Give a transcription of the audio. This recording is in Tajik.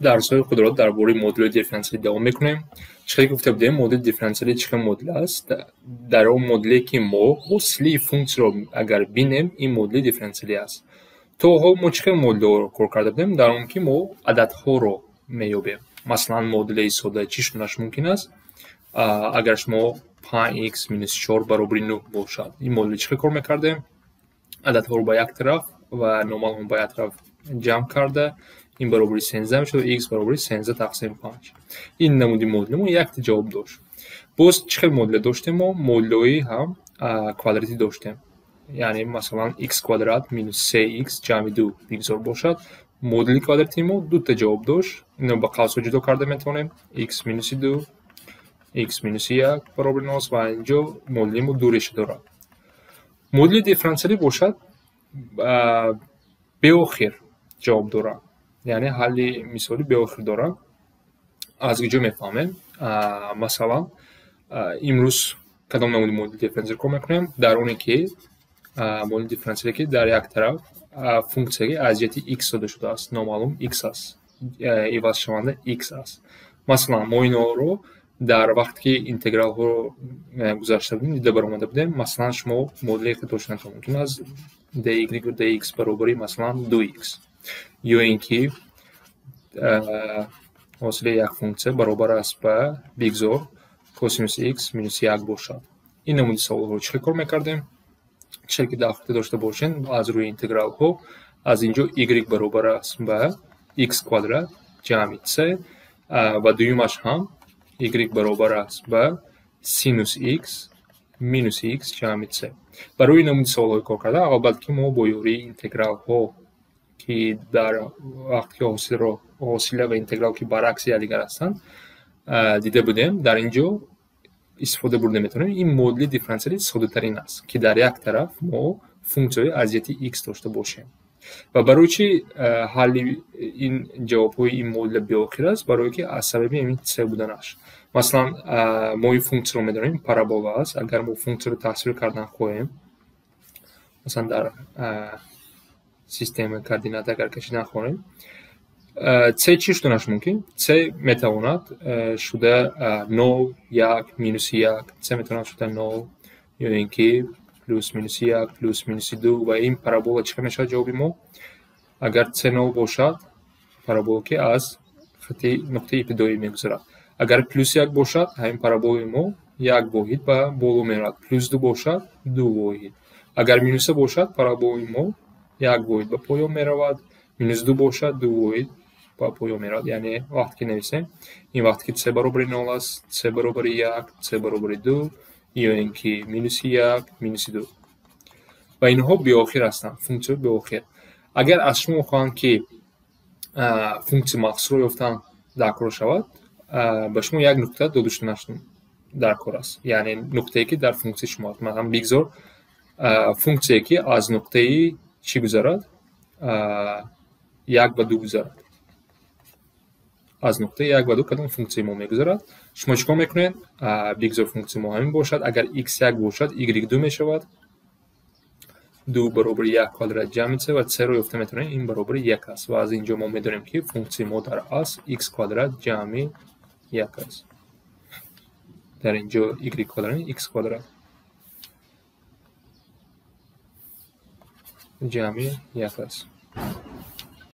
Дарсҳои худро дар бораи модулҳои дифференсиалӣ давом мекунем. Чӣ хеле гуфта будем, модули дифференсиалӣ чӣ хел модул аст? Дар он модуле ки мо ҳосили функсияро агар бинем, ин модули дифференсиалӣ аст. То ҳол мо чӣ хел модулҳоро кор карда будем? Дар он ки мо ададҳоро меёбем. Масалан, модулаи сода чӣ шуданаш мумкин аст? Агар шумо 5x минус 4 баробари 9 бошад, ин модули чӣ хел кор мекардем? Ададҳоро ба як тараф ва номаълумро ба як тараф ҷамъ карда, ин баробари 13 мешавад, x баробари 13 тақсим 5. Ин намуди модули мо якта ҷавоб дошт. Боз чӣ хел модуля доштем мо? Модулҳои ҳам квадратӣ доштем. Яъне масалан x квадрат минус 3x ҷамъи 2 бигзор бошад. Модули квадратии мо дута ҷавоб дошт. Инро ба қавсҳо ҷудо карда метавонем. X минуси 2, x минуси 1 баробари 0 ва инҷо модули мо ду реша дорад. Модули дифференсиалӣ бошад беохир ҷавоб дорад. Яъне ҳалли мисоли беохир дорад. Аз куҷо мефаҳмем? Масалан, имрӯз кадом намуди модули дифференсиалӣ кор мекунем? Дар оне ки модули дифференсиале ки дар як тараф функсияе аз ҷиҳати x дода шудааст, номаълум x аст, ивазшаванда x аст. Масалан, мо инҳоро дар вақте ки интегралҳоро гузашта будем, дида баромада будем. Масалан, шумо модуле ки доштанатон мумкин аст dy dx баробари масалан 2x, ё ин ки ҳосили як функсия баробар аст ба бигзор косинус x минус 1 бошад. Ин намуди саволҳоро чӣ хел кор мекардем? Чӣ хел ки дар хотир дошта бошем, аз рӯи интегралҳо аз инҷо y баробар аст ба x квадрат ҷамъи c ва дуюмаш ҳам y баробар аст ба синус x минус x ҷамъи c. Барои намуди саволҳои кор кардан, албатта ки мо бо ёрии интегралҳо ки дар вақте ки ҳосила ва интеграл ки баръакси якдигар ҳастанд дида будем, дар ин ҷо истифода бурда метавонем. Ин модули дифференсиалӣ соддатарин аст, ки дар як тараф мо функсияҳои аз ҷиҳати x дошта бошем. Ва барои чӣ ҳалли ин ҷавобҳои ин модуля беохир аст? Барое ки аз сабаби ҳамин c буданаш. Масалан, мо ин функсияро медонем, парабола аст. Агар мо функсияро тасвир кардан хоҳем, масалан дар системаи координата агар кашидан хоҳем, c чӣ шуданаш мумкин? C метавонад шуда 0, 1, минуси 1, c метавонад шуда 0 ё ин ки плюс минуси 1, плюс минуси 2 ва ин парабола чӣ мешавад ҷавоби мо? Агар c 0 бошад, парабола ки аз хати нуқтаи ибтидоӣ мегузарад. Агар плюс 1 бошад, ҳамин параболаи мо як воҳид ба боло меравад. Плюс 2 бошад, 2 воҳид. Агар минуса бошад, параболаи мо як воҳид ба поён меравад. Минус 2 бошад, 2 воҳид ба поён меравад. Яъне вақте ки нависем, ин вақте ки c баробари 0 аст, c баробари 1, c баробари 2 ё ин ки минуси 1, минуси 2. Ва инҳо беохир ҳастанд, функсияҳои беохир. Агар аз шумо хоҳанд ки функсияи махсусро ёфтан даркор шавад, ба шумо як нуқта дода шуданаш даркор аст. Яъне нуқтае ки дар функсияи шумо аст. Масалан, бигзор функсияе ки аз нуқтаи чӣ гузарад? 1 ва 2 гузарад. Аз нуқтаи 1 ва 2 кадом функсияи мо мегузарад? Шумо чӣ кор мекунед? Бигзор функсияи мо ҳамин бошад. Агар x 1 бошад, y 2 мешавад. 2 баробари 1 квадрат ҷамъи c ва c-ро ёфта метавонем, ин баробари 1 аст. Ва аз инҷо мо медонем ки функсияи мо дар асл x квадрат ҷамъи 1 аст. Дар инҷо y квадрат, x квадрат ҷамъи 1 аст.